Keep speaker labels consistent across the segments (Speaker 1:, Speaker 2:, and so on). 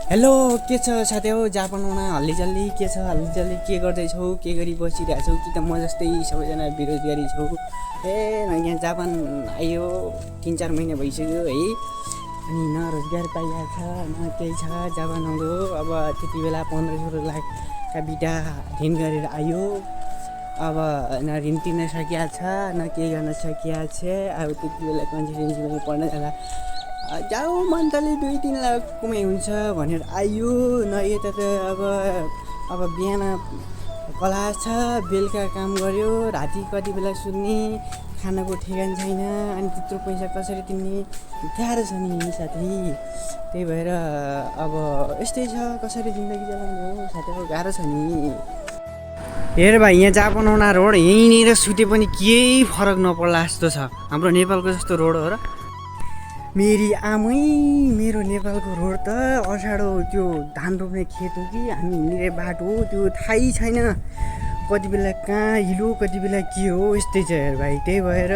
Speaker 1: hello के छ साथी हो जापानमा हल्लीचल्ली के छ हल्लीचल्ली के गर्दैछौ के गरी बसिरहेछौ कि त म जस्तै सबैजना बेरोजगारी छौ यहाँ जापान आयो 3-4 महिना भइसक्यो है अनि न रोजगार पाइएको छ न केही छ जापान आउँदो अब त्यति बेला 15-16 लाखका बिटा ऋण गरेर आयो अब न ऋण तिर्न सकिएको छ न केही गर्न सकिएको छ अब त्यति बेला कन्सिस्टेन्सीमा पढ्न जाला जाऊ मन्थली 2-3 लाख कमाइ हुन्छ भनेर आयो न यता त अब बिहान क्लास छ बेलुका काम गर्यो राति कति बेला सुत्ने खानाको ठेगान छैन अनि त्यत्रो पैसा कसरी तिर्ने गाह्रो छ नि साथी त्यही भएर अब यस्तै छ कसरी जिन्दगी चलाउने हो साथीको गाह्रो छ नि हेर भाइ यहाँ जापान आउन रोड यहीँनिर सुते पनि केही फरक नपर्ला जस्तो छ हाम्रो नेपालको जस्तो रोड हो र मेरी आमै मेरो नेपालको रोड त असाढो त्यो धान रोप्ने खेत हो कि हामी हिँड्ने बाटो हो त्यो थाहै छैन कति बेला कहाँ हिलो कति बेला के हो यस्तै छ हेर भाइ त्यही भएर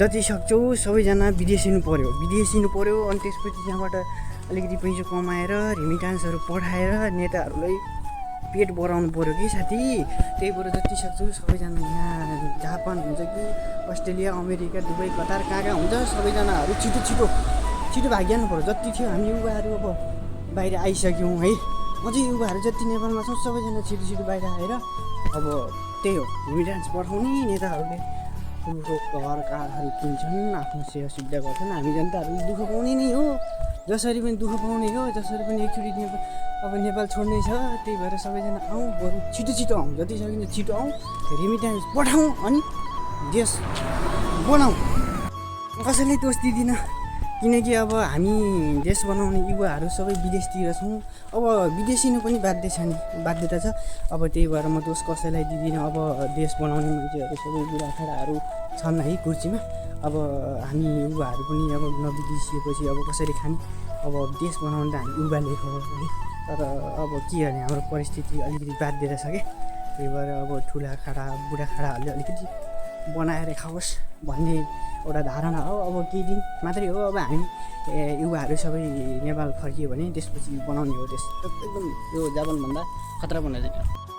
Speaker 1: जति सक्छौ सबैजना विदेशिनु पऱ्यो अनि त्यसपछि त्यहाँबाट अलिकति पैसा कमाएर रिमिटान्सहरू पठाएर नेताहरूलाई पेट बढाउनु पऱ्यो कि साथी त्यही भएर जति सक्छौ सबैजना यहाँ जापान हुन्छ कि अस्ट्रेलिया अमेरिका दुबई कतार कहाँ हुन्छ सबैजनाहरू छिटो भागिहाल्नु पऱ्यो जति थियो हामी युवाहरू अब बाहिर आइसक्यौँ है अझै युवाहरू जति नेपालमा छौँ सबैजना छिटो बाहिर आएर अब त्यही हो रिमिटान्स पठाउने नेताहरूले ठुलो घर कारहरू किन्छन् आफ्नो सेवा सुविधा गर्छन् हामी जनताहरूले दुःख पाउने नै हो जसरी पनि दुःख पाउने हो जसरी पनि एकचोटि नेपाल छोड्नै छ त्यही भएर सबैजना आउँ बरु छिटो आउँ जति सकिन्छ छिटो आउँ रिमिटान्स पठाउँ अनि देश बनाऊँ कसैले दोष दिँदिनँ किनकि अब हामी देश बनाउने युवाहरू सबै विदेशतिर छौँ अब विदेशिनु पनि बाध्यता छ अब त्यही भएर म दोष कसैलाई दिँदिनँ अब देश बनाउने मान्छेहरू सबै बुढाखाडाहरू छन् है कुर्सीमा अब हामी युवाहरू पनि अब नविदेशिएपछि अब कसरी खाने अब देश बनाउनु त हामी युवाले हो है तर अब के गर्ने हाम्रो परिस्थिति अलिकति बाध्यता छ क्या त्यही भएर अब ठुला खाडा बुढाखाडाहरूले अलिकति बनाएर खाओस् भन्ने एउटा धारणा हो अब केही दिन मात्रै हो अब हामी युवाहरू सबै नेपाल फर्कियो भने त्यसपछि बनाउने हो देश एकदम यो जापानभन्दा खतरा बनाइदिन्छ